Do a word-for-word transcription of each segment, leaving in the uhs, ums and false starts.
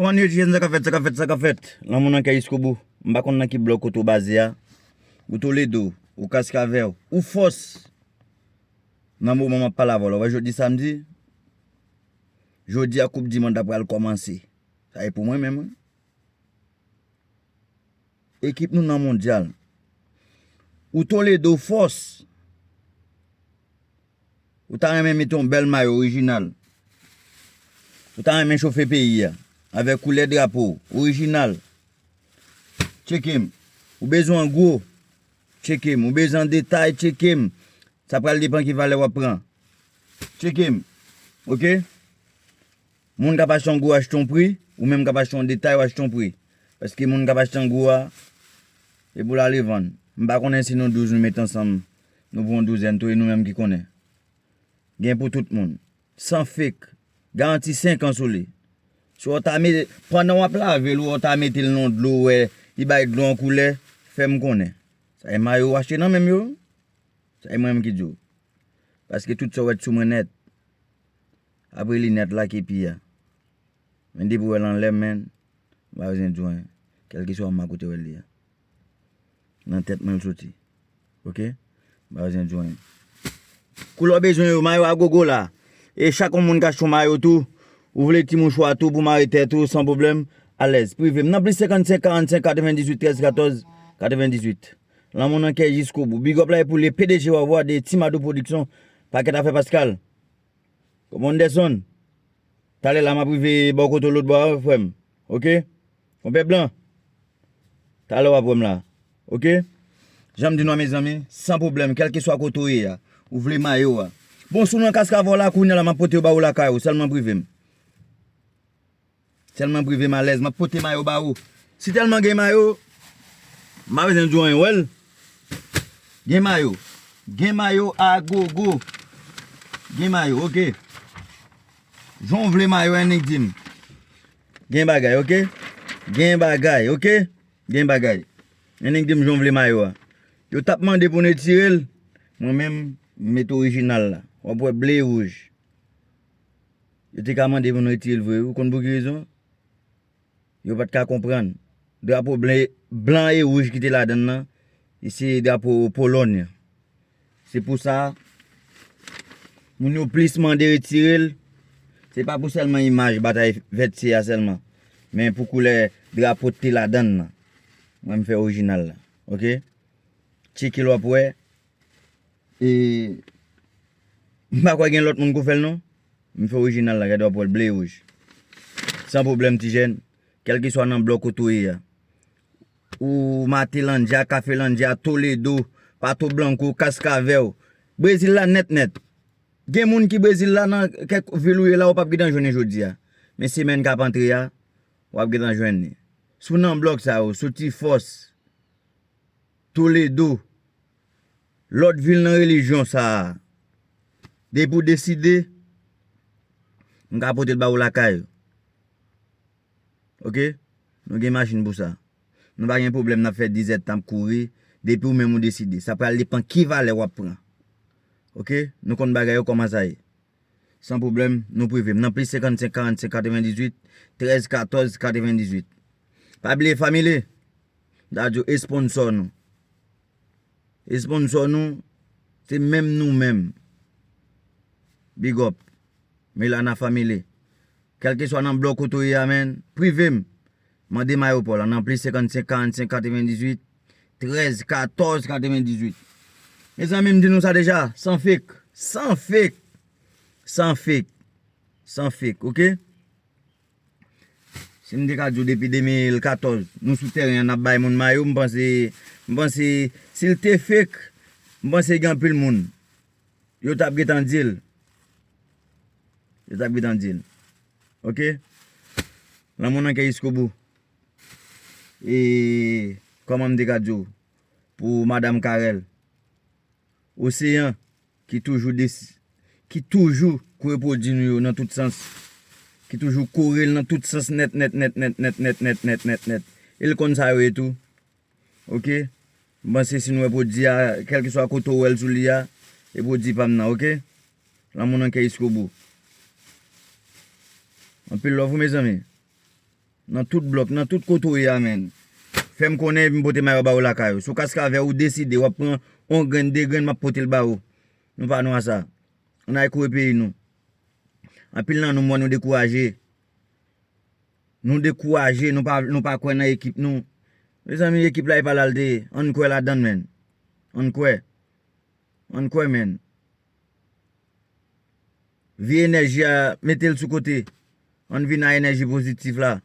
Kòman nou ye, Tijèn, sa k ap fèt, sa k ap fèt, sa k ap fèt? Lanmou nan kè jiskobout. M pa konn nan ki blòk kote w baze a. Ou Toledo, ou Kaskavè, ou Fòs. Nan moman m ap pale avè w la, ou wè jodi samdi, jodi a koup di mond la pral kòmanse. Sa e pou mwen menm, wi. Ekip nou nan mondyal. Ou Toledo, Fòs. Ou ta renmen mete yon bèl mayo orijinal. Ou ta renmen chofe peyi a avèk koulè drapo w, orijinal. Tcheke m. Ou bezwen an gwo? Tcheke m. Ou bezwen an detay? Tcheke m. Sa pral depann ki valè w ap pran. Tcheke m. Oke? Moun k ap achte an gwo achte yon pri, ou menm k ap achte yon detay ou achte yon pri. Paske moun k ap achte an gwo a, e pou l ale vann. M pa konnen si nou douz nou met ansanm, nou pran yon douzèn tou, e nou menm ki konnen. Gen pou tout moun. San fake. Garanti senk an sou li. Si w ta mete, pandan w ap lave l, ou ta mete l nan dlo, ou wè, li bay dlo an koulè, fè m konnen. Sa e mayo ou achte nan men m yo? Sa e mwen menm ki di w. Paske tout sa w wè t sou mwen nèt. Apre linèt la, kepi a. Men depi w wè l anlè m, men, m pa bezwen di w anyen. Kèlkeswa ma kote w wè l ye a. Nan tèt mwen l soti. Oke? M pa bezwen di w anyen. Koulè w bezwen yo, mayo a gogo la. E chak yon moun ka achte yon mayo tou. Ou vle ti mouchwa tou pou mare tèt ou san pwoblèm. Alèz. Prive m nan plis senkannsenk karannsenk katrevendizuit trèz katòz katrevendizuit. Lanmou nan kè jiskobou. Big up la e pou le P D G w a vwa de Ti Madou Production. Pakèt afè Paskal. Kòman Anderson? Talè la m ap rive bò kote w lòt bò a, frè m. Oke? Konpè Blan. Talè w ap wè m la. Oke? Jan m di nou a, mezanmi, san pwoblèm, kèlkeswa kote w ye a, ou vle mayo a. Bon, si w nan Kaskavè w la, kounye a la, m ap pote yo ba ou lakay ou, sèlman prive m. Sèlman prive m alèz, m ap pote mayo ba ou. Si tèlman gen mayo, m pa bezwen di w anyen, w wè l. Gen mayo. Gen mayo a gogo. Gen mayo, oke. Jan w vle mayo a, annik di m. Gen bagay, oke? Gen bagay, oke? Gen bagay. Annik di m jan w vle mayo a. Yo t ap mande pou n retire l. Mwen menm, m met orijinal la. W ap wè ble e wouj. Yo te ka mande pou n retire l vre, wi. Ou konn pou ki rezon? Yo pa t ka konprann. Drapo blan, blan e wouj ki te ladan l nan, e se drapo Polòny an. Se pou sa, moun yo plis mande retire l. Se pa pou sèlman imaj batay vèt sye a sèlman, men pou koulè drapo te ladan l nan. Mwen, m fè orijinal la. Oke? Tcheke l, w ap wè. E m pa kwè gen lòt moun ko fè l non. M fè orijinal la, gade w ap wè l ble e wouj. San pwoblèm, Tijèn. Kèlkeswa nan blòk kote w ye a. Ou Matelandya, Kafelandya, Toledo, Pato Blanco, Kaskavèl. Brezil la nèt nèt. Gen moun ki Brezil la nan kèk vil ou ye la, ou p ap gentan jwenn li jodi a. Men semèn k ap antre a, w ap gentan jwenn li. Si w nan blòk sa yo, soti Fòs, Toledo, lòt vil nan relijyon sa a, depi w deside, m ka pote l ba ou lakay ou. Oke? Nou gen machin pou sa. Nou pa gen pwoblèm n ap fè dizèdtan ap kouri, depi ou menm ou deside. Sa pral depann ki valè w ap pran. Oke? Nou konn bagay yo kòman sa ye. San pwoblèm, nou prive m nan plis senkannsenk karannsenk katrevendizuit trèz katòz katrevendizuit. Pa bliye, fanmi, m ta di w, esponsò nou. Esponsò nou, se menm nou menm. Big up. Melana Family. Kèlkeswa nan blòk kote w ye a, men, prive m. Mande mayo pa w la nan plis senkannsenk karannsenk katrevendizuit trèz katòz katrevendizuit. Mezanmi, m di nou sa deja, san fake, san fake, san fake, san fake, oke? Si m te ka di w depi de mil katòz, nou sou tèren an, n ap bay moun mayo, m panse, m panse, si l te fake, m panse gen anpil moun. Yo t ap gentan di l. Yo t ap gentan di l. Oke? Lanmou nan kè jiskobou. E kòman m te ka di w? Pou Madanm Karèl. Oseyan ki toujou desi-, ki toujou kore pwodui nou yo nan tout sans, ki toujou kore l nan tout sans nèt, nèt, nèt. E l konn sa yo ye tou. Oke? M panse si nou wè pwodui a, kèlkeswa kote w wè l sou li a, e pwodui pa m nan, oke? Lanmou nan kè jiskobou. Anpil love wi, mezanmi. Nan tout blòk, nan tout kote w ye a, menn. Fè m konnen epi m pote mayo ba ou lakay ou. Sou Kaskavè, ou deside, w ap pran yon grenn, de grenn, m ap pote l ba ou. Nou pa nou a sa. Ann al kouri peyi nou. Anpil nan nou, m wè nou dekouraje. Nou dekouraje, nou pa, nou pa kwè nan ekip nou. Mezanmi, ekip la, e pa la l te ye. Ann kwè ladan l, menn. Ann kwè. Ann kwè, menn. Vye enèji a, mete l sou kote. Ann vin a enèji pozitif la.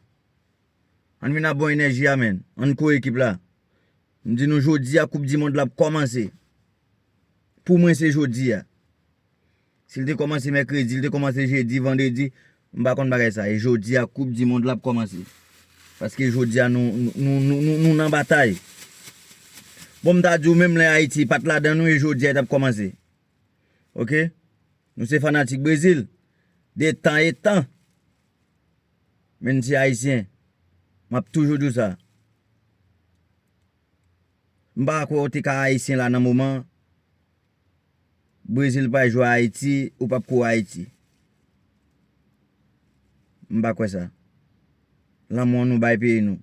Ann vin a bon enèji a, menn. Ann kouri ekip la. M di nou jodi a, Koup di Mond la ap kòmanse. Pou mwen, se jodi a. Si l te kòmanse mèkredi, l te kòmanse jedi, vandredi, m pa konn bagay sa. E jodi a, Koup di Mond la ap kòmanse. Paske jodi a, nou, nou, nou, nou, nou, nou nan batay. Bon, m ta di w menm lè Ayiti pa t ladan nou, e jodi a, l t ap kòmanse. Oke? Nou se fanatik Brezil. De tan e tan. Men n se Ayisyen. M ap toujou di w sa. M pa kwè w te ka Ayisyen la nan moman Brezil pral jwe Ayiti, ou p ap kouri Ayiti. M pa kwè sa. Lanmou an nou bay peyi nou.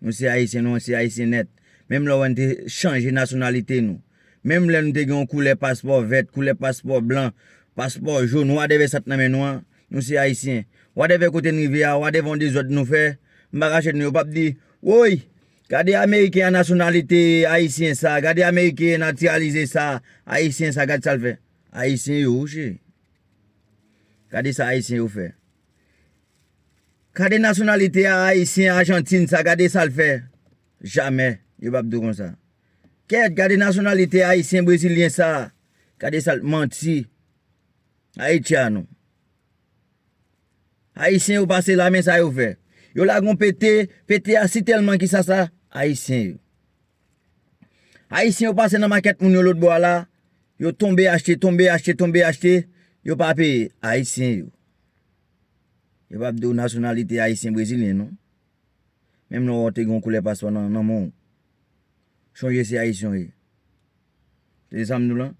Nou se Ayisyen, nou se Ayisyen nèt. Menm lè w wè n te chanje nasyonalite nou. Menm lè nou te gen yon koulè paspò vèt, koulè paspò blan, paspò jòn, wadèvè sa t nan men nou an, nou se Ayisyen. Wadèvè kote n rive a, wadèvè yon dezòd nou fè, m pa kache nou, yo p ap di, woy, gade Ameriken an nasyonalite Ayisyen sa, gade Ameriken natiralize sa, Ayisyen sa, gad sa l fè. Ayisyen yo, wi, cheri. Gade sa Ayisyen yo fè. Gade nasyonalite a Ayisyen Ajantin sa, gade sa l fè. Jamè, yo p ap di w konsa. Kèt, gade nasyonalite Ayisyen Brezilyen sa. Gade sa l, manti. Ayiti a nou. Ayisyen yo pase la, men sa yo fè. Yo lage yon pete, pete a si tèlman ki sa sa, Ayisyen yo. Ayisyen yo pase nan makèt moun yo lòt bò a la, yo tonbe achte, tonbe achte, tonbe achte, yo pa peye. Ayisyen yo. Yo p ap di w nasyonalite ayisyen brezilyen, non. Menm lè w te gen yon koulè paspò nan, nan men w. Chonje se ayisyen w ye. Tande sa m di w lan?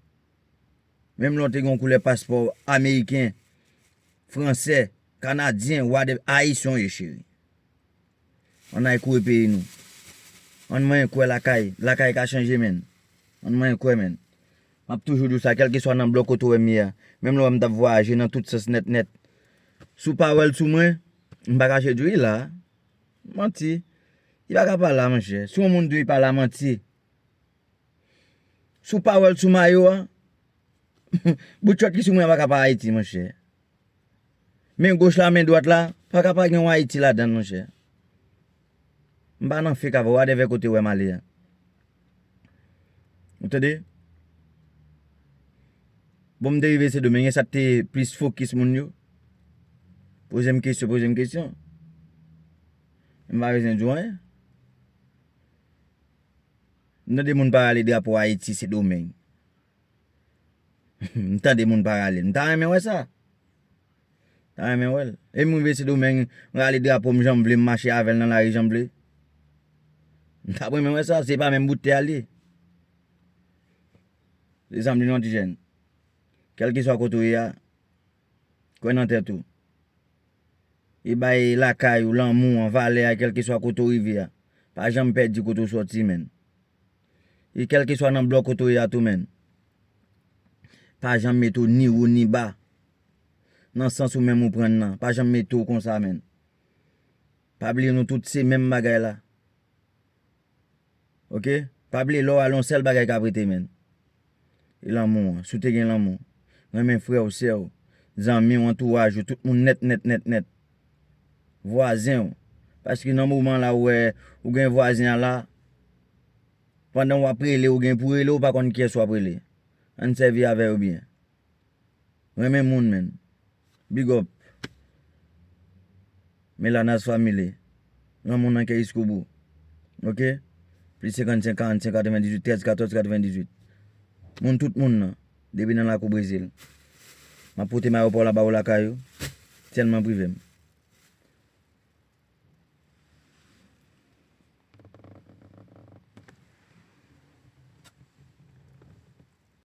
Menm lè w te gen yon koulè paspò ameriken, fransè, kanadyen, whatever, ayisyen w ye, cheri. Ann al kouri peyi nou. Ann manyen kwè lakay. Lakay ka chanje, menn. Ann manyen kwè, menn. M ap toujou di w sa, kèlkeswa nan blòk kote w wè m ye a. Menm lè w wè m t ap vwayaje nan tout sans nèt nèt. Si w pa wè l sou mwen, m pa kache di w li la. Manti. Li pa ka pa la, monchè. Si yon moun di w li pa la, manti. Si w pa wè l sou mayo a, bout chòt ki sou mwen an pa ka pa Ayiti, monchè. Men goch la, men dwat la, pa ka pa gen yon Ayiti ladan l, monchè. M pa nan fake avè w, whatever kote w wè m ale a. Ou tande? Bon, m te rive Sendomeng, e sa te plis fokis moun yo. Poze m kesyon, poze m kesyon. M pa bezwen di w anyen. M tande moun pa rale drapo Ayiti, Sendomeng. M tande moun pa rale l. M ta renmen wè sa. M ta renmen wè l. E m rive Sendomeng, m rale drapo m jan m vle, m mache avè l nan lari jan m vle. M t ap renmen wè sa. Se pa menm bout tè a l ye. Se sa m di nou, ti jèn. Kèlkeswa kote w ye a, kwè nan tèt ou. E bay lakay ou lanmou an, valè a, kèlkeswa kote w rive a. Pa janm pèdi kote w sòti, menn. E kèlkeswa nan blòk kote w ye a tou, menn. Pa janm mete w ni wo ni ba. Nan sans ou menm ou pran nan. Pa janm mete w konsa, menn. Pa bliye nou tout se menm bagay la. Oke? Pa bliye lè w ale yon sèl bagay k ap rete, menn. E lanmou an. Si w te gen lanmou. Renmen frè w, sè w, zanmi w, antouraj ou, tout moun nèt, nèt, nèt, nèt. Vwazen w. Paske nan moman la ou wè, ou gen vwazen an la, pandan w ap rele, ou gen pou rele, ou pa konn kiyès w ap rele. Ann sèvi avè yo byen. Renmen moun, menn. Big up. Melanas Family. Lanmou nan kè jiskobou. Oke? Plis senkannsenk, karannsenk, katrevendizuit, trèz, katòz, katrevendizuit. Moun tout moun nan. Depi nan lakou Brezil. M ap pote mayo pa w la ba w lakay ou. Sèlman prive m.